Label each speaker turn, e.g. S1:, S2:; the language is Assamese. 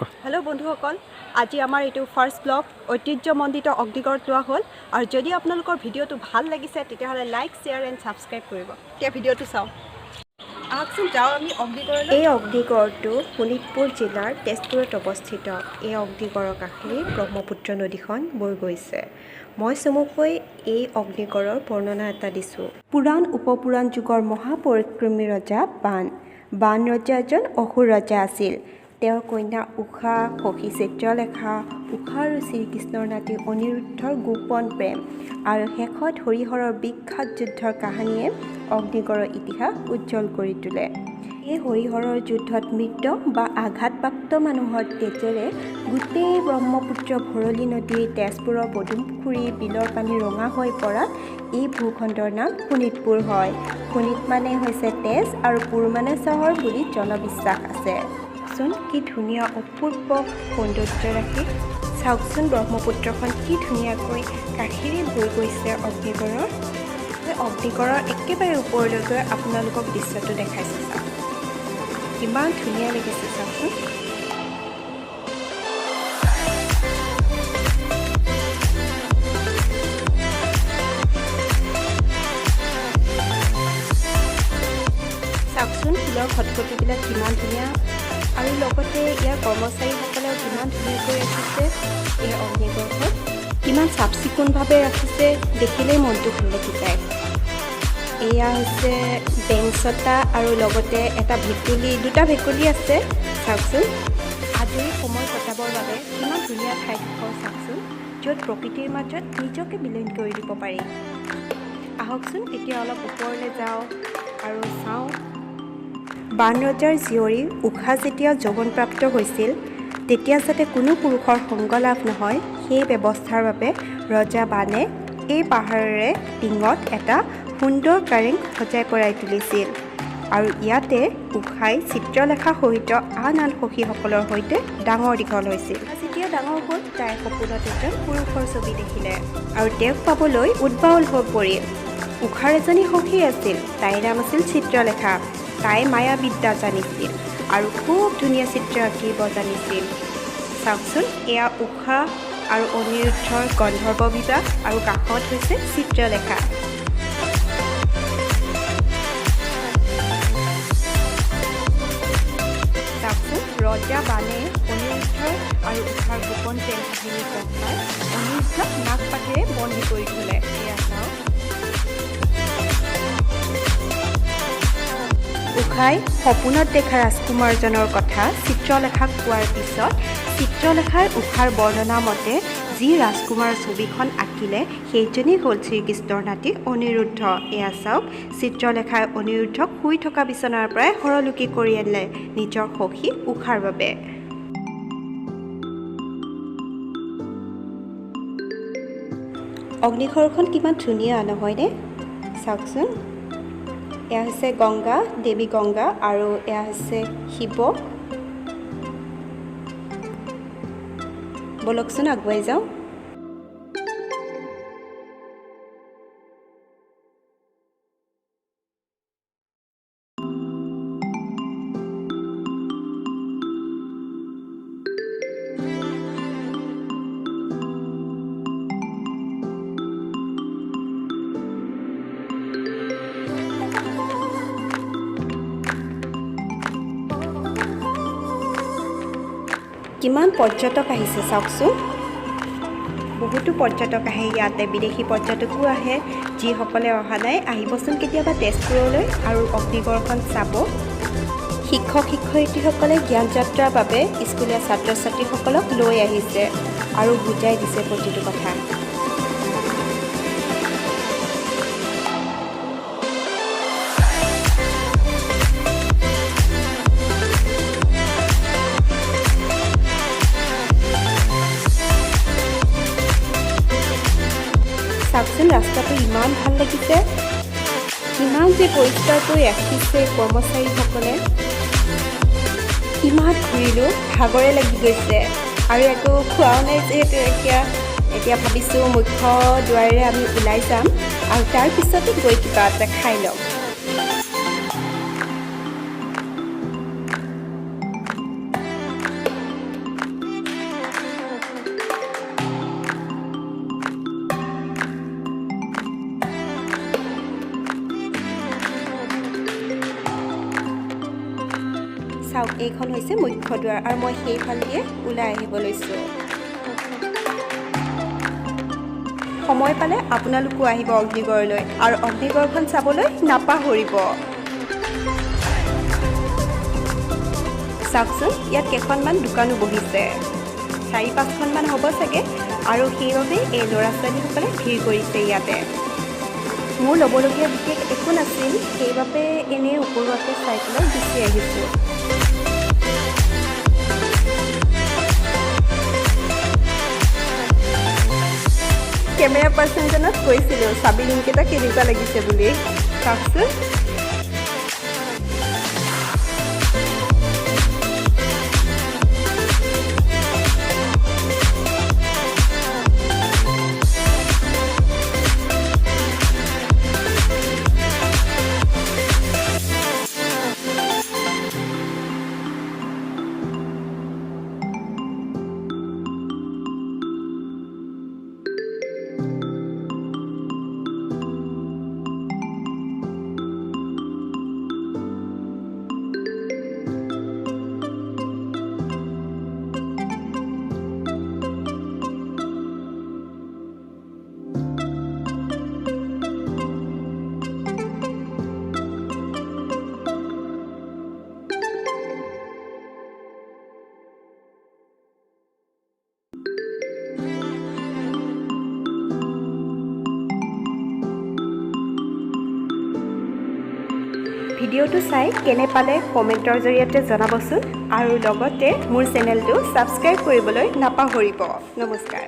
S1: হেল্ল' বন্ধুসকল, আজি আমাৰ এইটো ফাৰ্ষ্ট ব্লগ ঐতিহ্যমণ্ডিত অগ্নিগড়ত লোৱা হ'ল। আৰু যদি আপোনালোকৰ ভিডিঅ'টো ভাল লাগিছে, তেতিয়াহ'লে লাইক, শ্বেয়াৰ এণ্ড ছাবস্ক্ৰাইব কৰিব। এতিয়া ভিডিঅ'টো চাওঁ। আহকচোন, যাওঁ আমি অগ্নিগড়লৈ।
S2: এই অগ্নিগড়টো শোণিতপুৰ জিলাৰ তেজপুৰত অৱস্থিত। এই অগ্নিগড়ৰ কাষেৰে ব্ৰহ্মপুত্ৰ নদীখন বৈ গৈছে। মই চমুকৈ এই অগ্নিগড়ৰ বৰ্ণনা এটা দিছোঁ। পুৰাণ উপপুৰাণ যুগৰ মহাপৰাক্ৰমী ৰজা বান। বান ৰজা এজন অসুৰ ৰজা আছিল। তেওঁৰ কন্যা ঊষা, সখী চিত্ৰলেখা, ঊষা আৰু শ্ৰীকৃষ্ণৰ নাতি অনিৰুদ্ধৰ গোপন প্ৰেম আৰু শেষত হৰিহৰৰ বিখ্যাত যুদ্ধৰ কাহিনীয়ে অগ্নিগড়ৰ ইতিহাস উজ্জ্বল কৰি তোলে। এই হৰিহৰৰ যুদ্ধত মৃত বা আঘাতপ্ৰাপ্ত মানুহৰ তেজেৰে গোটেই ব্ৰহ্মপুত্ৰ ভৰলী নদীৰ তেজপুৰৰ পদুমপুখুৰী বিলৰ পানী ৰঙা হৈ পৰাত এই ভূখণ্ডৰ নাম শোণিতপুৰ হয়। শোণিত মানে হৈছে তেজ আৰু পুৰ মানে চহৰ বুলি জনবিশ্বাস আছে। চোন, কি ধুনীয়া অপূৰ্ব সৌন্দৰ্য ৰাখি। চাওকচোন, ব্ৰহ্মপুত্ৰখন কি ধুনীয়াকৈ কাষেৰে বৈ গৈছে অগ্নিগড়ৰ। অগ্নিগড়ৰ একেবাৰে ওপৰলৈ গৈ আপোনালোকক দৃশ্যটো দেখাইছোঁ। চাওক, কিমান ধুনীয়া লাগিছে, চাওকচোন। চাওকচোন, শিলৰ খটখটিবিলাক কিমান ধুনীয়া আৰু লগতে ইয়াৰ কৰ্মচাৰীসকলেও কিমান ধুনীয়াকৈ ৰাখিছে। এই অগ্নিগড়খন কিমান চাফ চিকুণভাৱে ৰাখিছে, দেখিলেই মনটো ভাল লাগি যায়। এয়া হৈছে বেঞ্চ এটা আৰু লগতে এটা ভেকুলী, দুটা ভেকুলী আছে। চাওকচোন, আজৰি সময় কটাবৰ বাবে কিমান ধুনীয়া ঠাইডোখৰ। চাওকচোন, য'ত প্ৰকৃতিৰ মাজত নিজকে বিলীন কৰি দিব পাৰি। আহকচোন, এতিয়া অলপ ওপৰলৈ যাওঁ আৰু চাওঁ। বান ৰজাৰ জীয়ৰী ঊষা যেতিয়া যৌৱনপ্ৰাপ্ত হৈছিল, তেতিয়া যাতে কোনো পুৰুষৰ সংগ লাভ নহয়, সেই ব্যৱস্থাৰ বাবে ৰজা বানে এই পাহাৰৰে টিঙত এটা সুন্দৰ কাৰেং সজাই পৰাই তুলিছিল আৰু ইয়াতে ঊষাই চিত্ৰলেখা সহিত আন আন সখীসকলৰ সৈতে ডাঙৰ দীঘল হৈছিল। যেতিয়া ডাঙৰ হ'ল, তাই সপোনত এজন পুৰুষৰ ছবি দেখিলে আৰু তেওঁক পাবলৈ উদ্বাউল হৈ পৰিল। ঊষাৰ এজনী সখী আছিল, তাইৰ নাম আছিল চিত্ৰলেখা। তাই মায়াবিদ্যা জানিছিল আৰু খুব ধুনীয়া চিত্ৰ আঁকিব জানিছিল। চাওকচোন, এয়া ঊষা আৰু অনিৰুদ্ধৰ গন্ধৰ্ব বিবাহ আৰু কাষত হৈছে চিত্ৰলেখা। চাওকচোন, ৰজা বানে অনিৰুদ্ধৰ আৰু ঊষাৰ গোপন প্ৰেম কাহিনী গম পাই অনিৰুদ্ধক নাগপাশেৰে বন্দী কৰি থ'লে। এয়া চাওক। ঊষাই সপোনত দেখা ৰাজকুমাৰজনৰ কথা চিত্ৰলেখাক কোৱাৰ পিছত চিত্ৰলেখাই ঊষাৰ বৰ্ণনা মতে যি ৰাজকুমাৰৰ ছবিখন আঁকিলে, সেইজনেই হ'ল শ্ৰীকৃষ্ণৰ নাতি অনিৰুদ্ধ। এয়া চাওক, চিত্ৰলেখাই অনিৰুদ্ধক শুই থকা বিচনাৰ পৰাই হৰলুকি কৰি আনিলে নিজৰ সখী ঊষাৰ বাবে। অগ্নিগড়খন কিমান ধুনীয়া নহয়নে? চাওকচোন, এয়া হৈছে গংগা দেৱী গংগা আৰু এয়া হৈছে শিৱ। ব'লকচোন, আগুৱাই যাওঁ। কিমান পৰ্যটক আহিছে চাওকচোন। বহুতো পৰ্যটক আহে ইয়াতে, বিদেশী পৰ্যটকো আহে। যিসকলে অহা নাই, আহিবচোন কেতিয়াবা তেজপুৰলৈ আৰু অগ্নিগড়খন চাব। শিক্ষক শিক্ষয়িত্ৰীসকলে জ্ঞান যাত্ৰাৰ বাবে স্কুলীয়া ছাত্ৰ ছাত্ৰীসকলক লৈ আহিছে আৰু বুজাই দিছে প্ৰতিটো কথা। চাওকচোন, ৰাস্তাটো ইমান ভাল লাগিছে। কিমান যে পৰিষ্কাৰ কৰি ৰাখিছে কৰ্মচাৰীসকলে। ইমান ঘূৰিলোঁ, ভাগৰে লাগি গৈছে আৰু একো খোৱাও নাই যিহেতু। এতিয়া এতিয়া ভাবিছোঁ মুখ্য দুৱাৰেৰে আমি ওলাই যাম আৰু তাৰপিছতে গৈ কিবা এটা খাই ল'ম। এইখন হৈছে মুখ্য দুৱাৰ আৰু মই সেইফালেদিয়ে ওলাই আহিব লৈছোঁ। সময় পালে আপোনালোকো আহিব অগ্নিগড়লৈ আৰু অগ্নিগড়খন চাবলৈ নাপাহৰিব। চাওকচোন, ইয়াত কেইখনমান দোকানো বহিছে, 4-5খনমান হ'ব চাগে। আৰু সেইবাবে এই ল'ৰা ছোৱালীসকলে ভিৰ কৰিছে ইয়াতে। মোৰ ল'বলগীয়া বিশেষ একো নাছিল, সেইবাবে এনেই ওপৰুৱাকৈ চাই পেলাই গুচি আহিছোঁ। কেমেৰা পাৰ্চনজনক কৈছিলোঁ চাবি ৰিংকেইটা কেনেকুৱা লাগিছে বুলি। চাওকচোন, ভিডিঅ'টো চাই কেনে পালে কমেণ্টৰ জৰিয়তে জনাবচোন আৰু লগতে মোৰ চেনেলটো ছাবস্ক্ৰাইব কৰিবলৈ নাপাহৰিব। নমস্কাৰ।